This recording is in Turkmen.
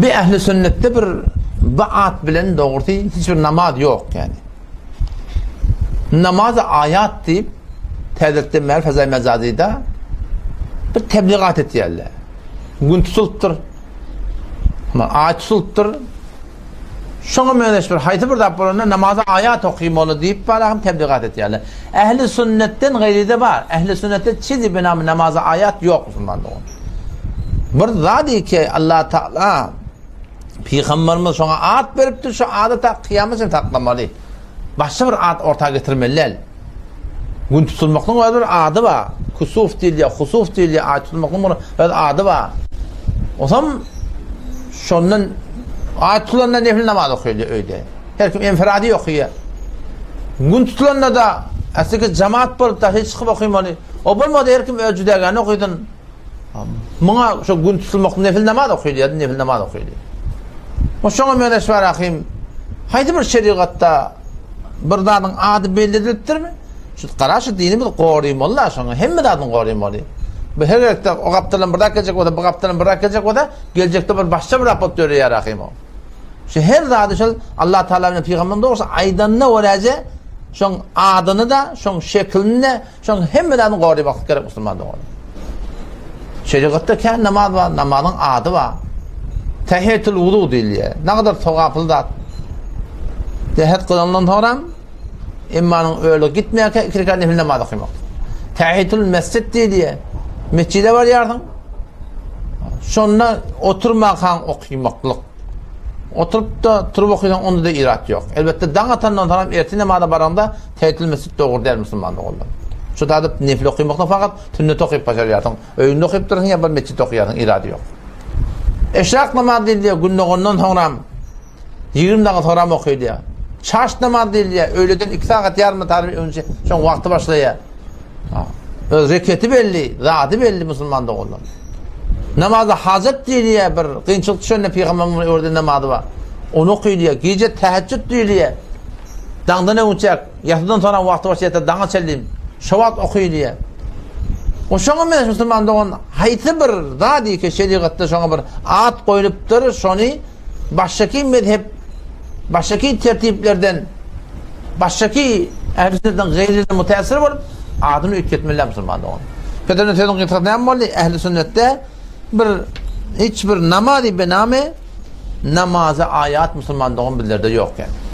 Bi ähli sünnetde bir bu at bilen dogrusy hiç bir namaz ýok ýani. Namazy aýat diýip täzelikden bäri Fezai Mezazyda bir tebligat etýärler. Gün tutulypdyr. Aý tutulypdyr. Şoňa meňzeş bir haýsy bir zat bolanda namaza aýat okymaly diýip barahym tebligat etýärler. Ähli sünnetden gaýry-da bar. Ähli sünnetde çizi binamy namaza aýat ýok musulman dogan. Bir zady ki Allah Taala Pygamberimiz şoňa at beripdir, şu ady ta kyýamat çenli saklamaly. Başga bir at orta getirmeli däl. Gün tutulmaklygyň öz bir ady bar. Kusuf diýilýär, husuf diýilýär, aý tutulmaklygyň bir öz ady bar. Osam şondan aý tutulanda nefil namaz okaýar öýde. Her kim enfiradi okaýar. Gün tutulanda da aslyky jemaat bolup daşa çykyp okaýmaly. O bolmasa her kim öz jüdägäni okaýsyn. Muňa şu gün tutulmak nefil namaz okaýar, nefil namaz okaýar. O şoňa meňzeş bar ahim. Haýsy bir şerigatda bir zadyň ady belli edilipdirmi? Şu gara şu dini biz gorymaly şoňa hemme zadyny gorymaly. Bu her gezekde o gapdaldan bir zat geljek bolsa, bu gapdaldan bir zat geljek bolsa, geljekde bir başga bir zat bolup döreýär ahim o. Şu her zady şol Allah Taala bilen pygamberiň dogrusy aýdanyna göräje şoň adyny da, şoň şeklini de, Şoň hemme zadyny goramaklyk gerek musulman dogan. Şerigatda kän namaz bar, namazyň ady bar. Tahiýetul wudu diýilýär. Nägadar sogaply zat. Tehet kylandan soňra immanyň öli gitmeýärkä iki rekat nefil namaz okamak. Tahiýetul mesjid diýilýär. Mesjide barýarsyň. Şonda oturmakaň okamaklyk. Oturyp-da turup okaýsaň onda-da irat ýok. Elbetde daň atandan soňra ertir namaza baraňda Teýtil mesjit dogry däl musulman doganlar. Şu taýda nefil okymakdan fakat sünnet okyp başarýarsyň. Öýüňde okyp dursuň ýa bir mesjitde okaýarsyň irady ýok. Eşrak namaz diýilýär, gün dogandan soňram 20 daga soňram okylýar. Çaş namaz diýilýär, öýleden 2 sagat ýarym taryp öňçe şoň wagty başlaýar. Öz reketi belli, zady belli musulman doganlar. Namaza hajat diýilýär, bir kynçylyk düşende pygamberimiz öwreden namazy bar. Ony okylýar. Gije täheccüd diýilýär. Daňdan öňçäk, ýasydan soňra wagty başlaýar, daňa çenli şo wagt okylýar. O şoňa meňzeş musulman dogan haýsy bir zady ki şerigatda şoňa bir at goýlupdyr, şony başgaky mezhep, başgaky tertiplerden, başgaky ähli sünnetden gaýrydan mütäsir bolup adyny üýtgetmeli musulman dogan. Pederne sözüň gysgasy näme boldy? Ähli sünnetde bir hiç bir namazy bename namazy aýat musulman dogan bizlerde ýok yani.